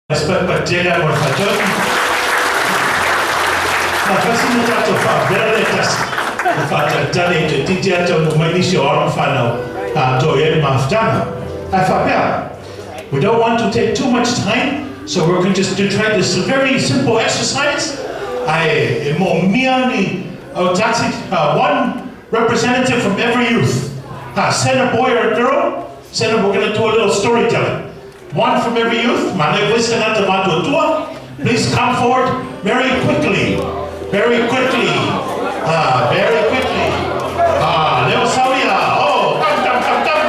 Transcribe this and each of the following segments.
Tele mo le faatonu. Faatasi ma tatou faavela le tasi. E faatalitali e toeitiiti lava taunuu mai nisi o alo ma fanau a atoa i ai le mafutaga. Ae faapea, we don't want to take too much time, so we're going just to try this very simple exercise. Ae e moomia ni autasi, one representative from every youth. Send a boy or a girl, send them, we're going to do a little storytelling. One from every youth, manaia foi se tagata matuatua, please come forward very quickly, very quickly, ah, very quickly. Ah, leo sauia, oh, come, come, come, come.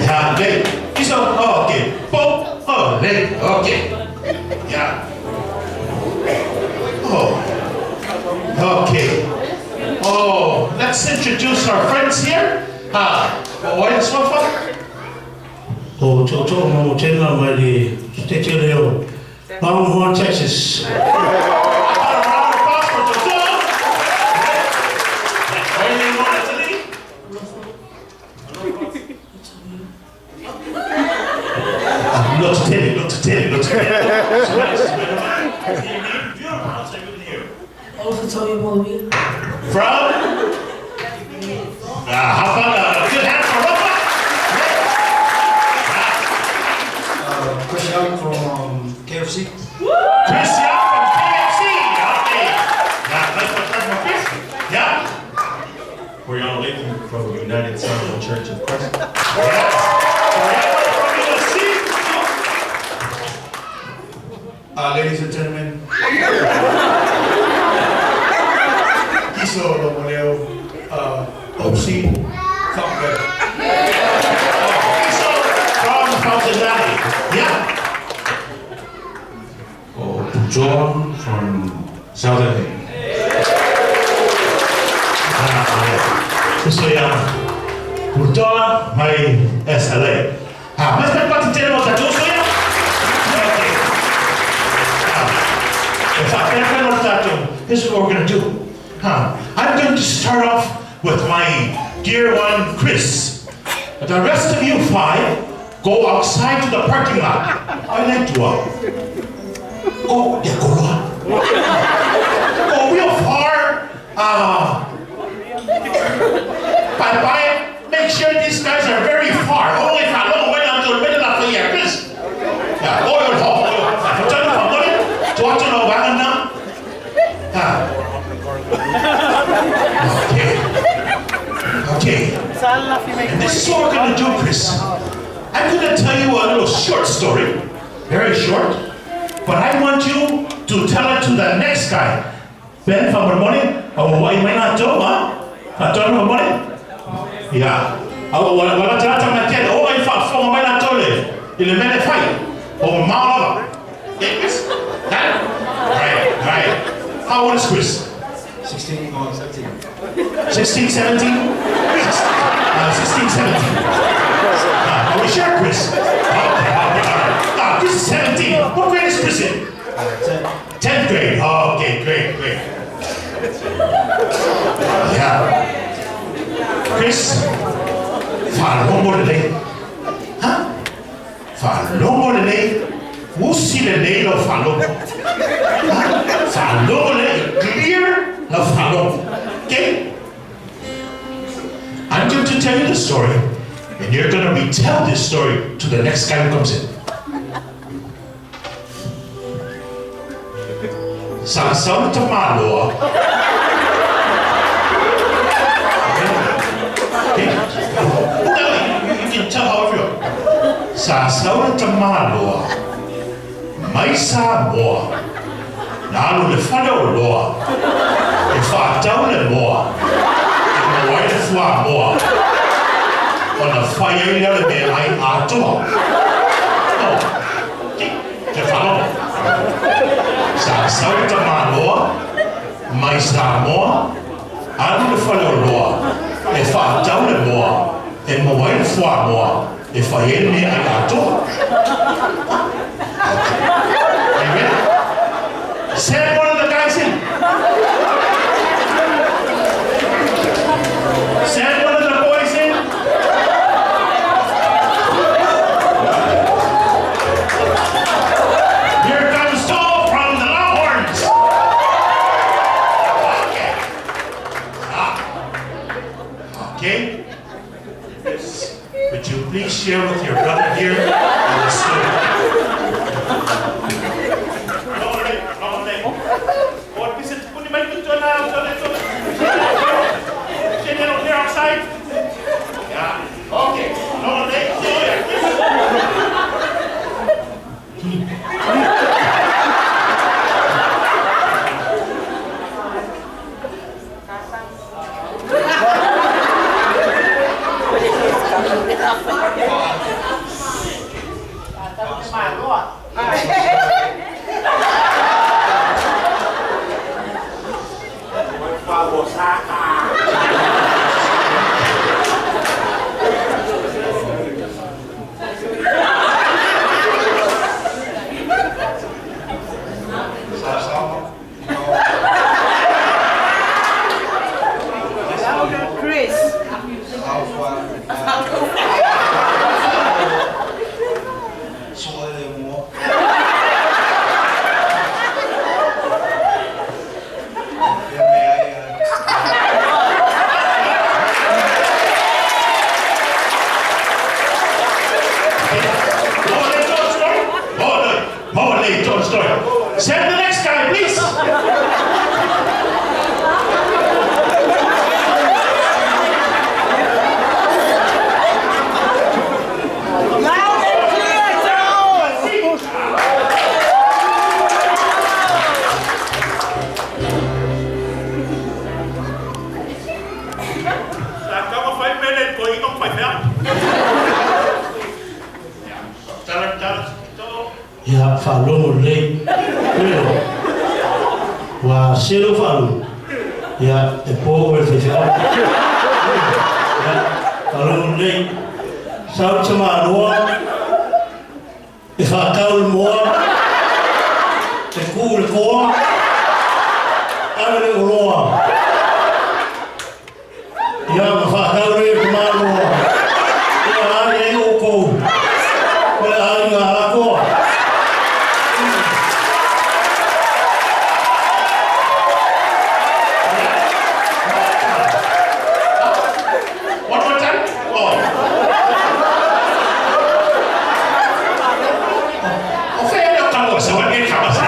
Yeah, lei, iso, oh, okay, po, oh, lei, okay, yeah. Oh, okay. Oh, let's introduce our friends here. Ha, o ai le suafa? O Tootoo Mamotena mai le Setete lea o Longhorn, Texas. How about a round of applause for Tootoo? O ai le igoa o le atalii? Lotu tele, lotu tele, lotu tele. From? How about a good hand for Rafa? Chris Young from KFC. Chris Young from KFC. Okay. Yeah, nice one from Chris. Yeah. Coriano Layton from United Samoan Church of Christ. Yes. Coriano from USC. Ladies and gentlemen, Kiso Lomoleo, OC Fountain Valley. Kiso from Fountain Valley. Yeah. Oh, John from Southern. Uso ia Putoa mai SLA. Ha, mas pe pati tele mo tatou uso ia? Okay. Ha. E whapea koe no tatou. This is what we're going to do. Ha. I'm going to start off with my dear one, Chris. The rest of you five, go outside to the parking lot. I like to. Go, yeah, go on. Go real far. Bye bye. Make sure these guys are very far. Only if I don't wait until the middle of the year, Chris. Yeah, oh, you're home. Okay. Okay. And this is what we're going to do, Chris. I'm going to tell you a little short story. Very short. But I want you to tell it to the next guy. Ben from Mormoni. Oh, why might not do, huh? Yeah. Wala tata matia. Oh, I fa fo mai na tole. Ile mele fai. O ma lava. Okay, Chris? Got it? Right, right. How old is Chris? 16 or 17. 16, 17? 16, 17. Are we sure, Chris? Okay, okay, all right. Chris is 17. What grade is Chris in? 10. 10th grade. Oh, okay, great, great. Yeah. Chris, faalogo lelei. Huh? Faalogo lelei. Usi lelei lau faalogo. Huh? Faalogo lelei. Clear lau faalogo. Okay? I'm going to tell you the story, and you're going to retell this story to the next guy who comes in. Sa sau le tamaloa. Okay? You can tell however you want. Sa sau le tamaloa. Mai Samoa. Na alu i le fale o loa. E faatau le moa. E maua ai le fuamoa. Ona fai ai lea o le meaai atoa. Oh. Okay. Kia faalogo. Sa sau le tamaloa mai Samoa, alu i le fale o loa, e faatau le moa, e maua ai le fuamoa, e fai ai le meaai atoa. Okay. Are you ready? Send one of the guys in. Send one of the boys in. please share with your brother here the story? Chris. Send the next guy, please. Loud and clear, John! Ia faalogo lelei. Ioe. Ua selu faalogo, ia e po oe i le faifeau. Ia, faalogo lelei. Sau le tamaloa, e faatau le moa, e ku le koa, ave le oloa. Ia, ma faatau lea i le tamaloa. Ia, a i ai outou, o le aiga atoa. One more time. Oh. O fea lea o kalosa, o e kalosa.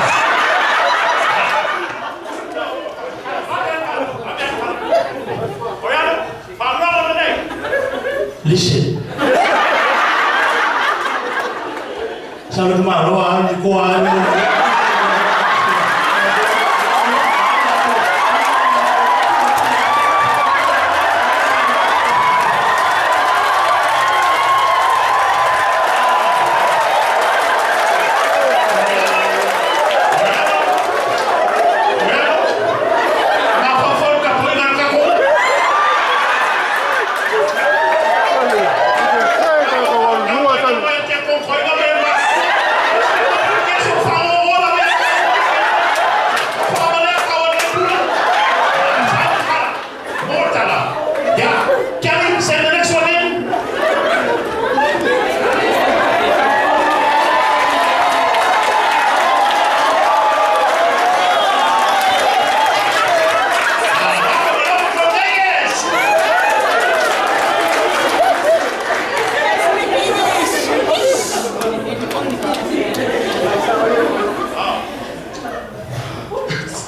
Listen. Sau le tamaloa, ave le koa, ave le oloa. Yeah. Kelly, send the next one in.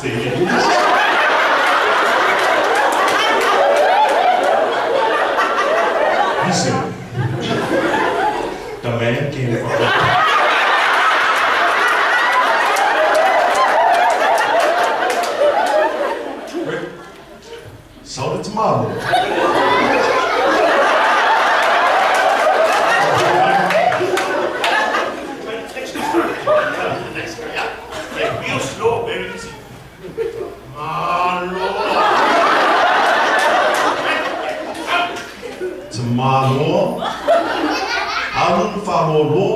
Vegas! Listen. The man came from Rick, so did tomorrow. Like real slow, very easy. Malo. Tomorrow. Alun wharoro.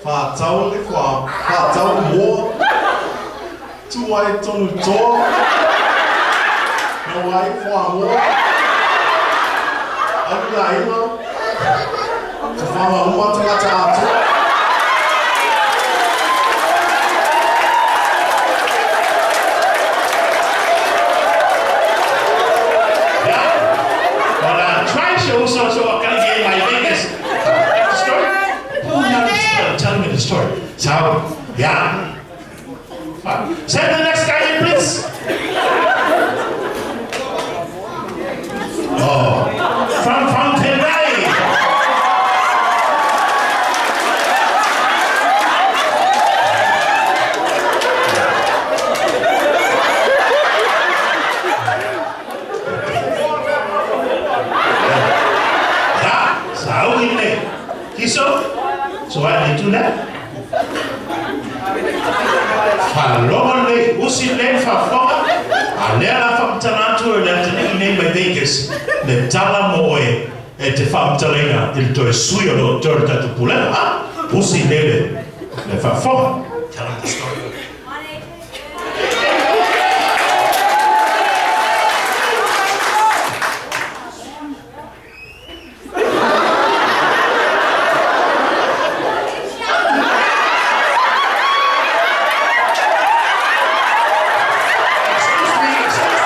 Whātau le kwa, whātau mō. Tuai tonu toa. No ai whā mō. Alu la ina. Te whama uma tangata atoa. Yeah. But try show so so kali ge mai lenei. Kiso, so ai le tu lea. Faalogo lelei, usi lelei le faafofoga, a o lea o le a faamatala atu e le atalii nei mai Vegas le tala mo oe e te faamatalaina i le toe sui o lo toe o le tatou pulega. A, usi lelei le faafofoga. Tell him the story. Excuse me, excuse me.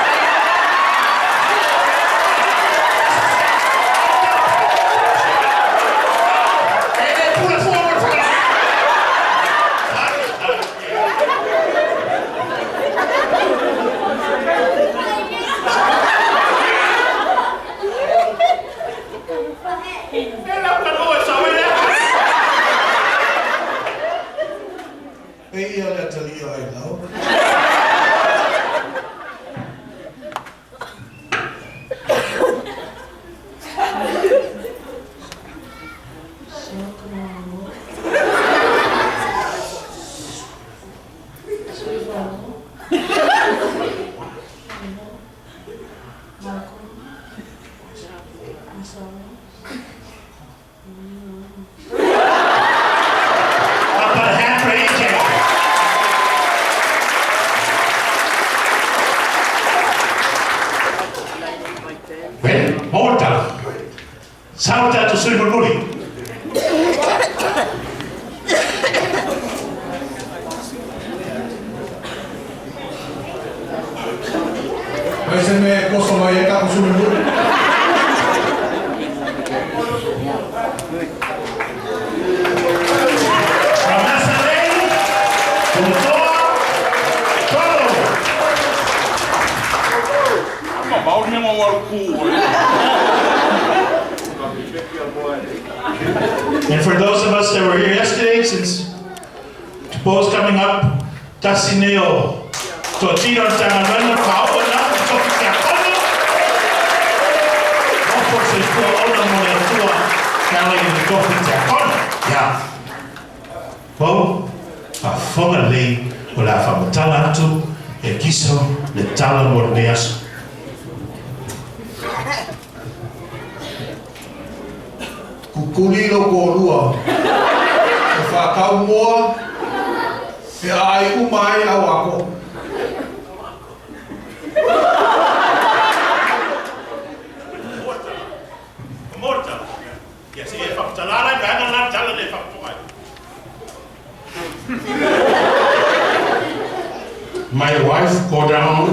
E le pule fua mo le whakala. E lau ka noa e sa oe lea. E ia le atalii o Ailau. How about a hand for AJ? Well, maua le tala. Sau le tatou sui mulimuli. Mai se mea e koso mai ai tatou sui mulimuli. From Masalei, Putoa, Tolo. And for those of us that were here yesterday, since Tupo's coming up, tasi nei o totino o le Matagaluega faaoo ina atu tofi tiakono, ofo le soifua auauna mo le Atua e ala i le tofi tiakono. Ia. Pau, faafofoga lelei o le a faamatala atu e Kiso le tala mo lenei aso. Kukuli lou toalua e faatau moa e aai uma ai au akoa. My wife go down.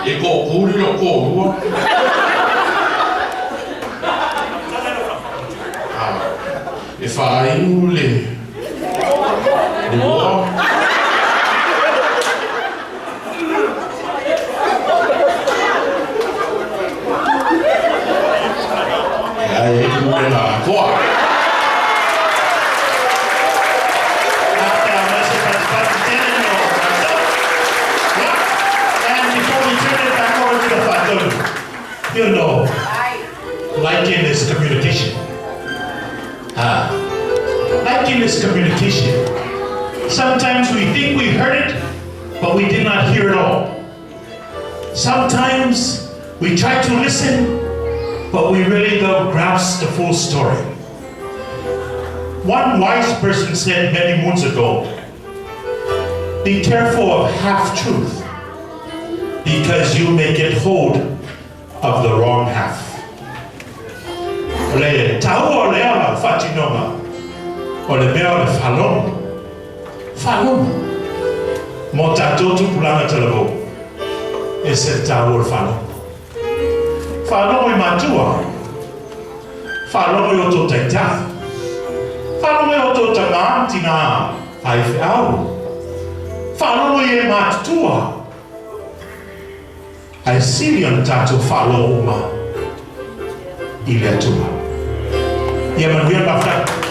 E kukuli lou toalua. E faainu le le moa. Ae i ai pulega atoa. And before we turn it back over to the Fatonu, you know, liking is communication. Liking is communication. Sometimes we think we heard it, but we did not hear it all. Sometimes we try to listen, but we really don't grasp the full story. One wise person said many moons ago, be careful of half-truth, because you may get hold of the wrong half. O le taua o lea lau faatinoga, o le mea o le faalogo. Faalogo. Mo tatou tupulaga talavou, e ese le taua o le faalogo. Faalogo i matua, faalogo i o outou taitai, faalogo i o outou tamā ma tinā faifeau, faalogo i e matutua. Ae sili ona tatou faalogo uma i le Atua. Ia manuia le faafetai.